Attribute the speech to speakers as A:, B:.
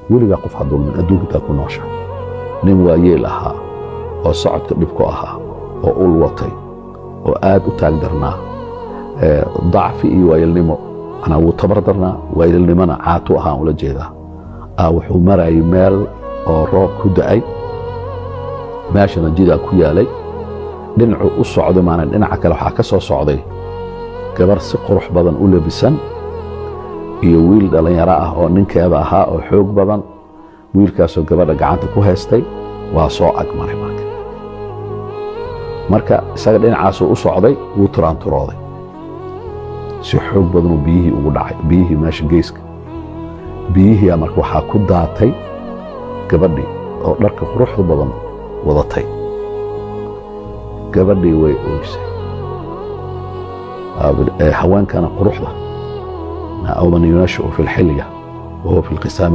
A: Weligaa qof ha dulmin adduunka intaad ku noosha. Nin waayeel ahaa oo socodka dhib ku ahaa oo ul watay oo aad u taag darnaa, dacfi iyo waayeelnimo, manaa wuu tabar darnaa, waayeelnimona caatu ahaan ula jeedaa. Wuxuu marayay meel oo roob ku da'ay, meeshana jidaa ku yaalay. Dhinacuu u socdo maana dhinaca kale waxaa ka soo socday gabar si qurux badan u labisan iyo wiil dhallinyaro ah oo ninkeeda ahaa oo xoog badan. Wiilkaasoo gabadha gacanta ku haystay waa soo agmaray. Marka isaga dhinacaasuu u socday, wuu turaanturooday si xoog badanuu biyihii ugu dhacay, biyihii meesha geyska biyihiia. Marka waxaa ku daatay gabadhii oo dharka quruxda badan wadatay. Gabadhii way ooysay. Haweenkana quruxda, aw man yunashu fi lxilya wahuwa fi lqisaami.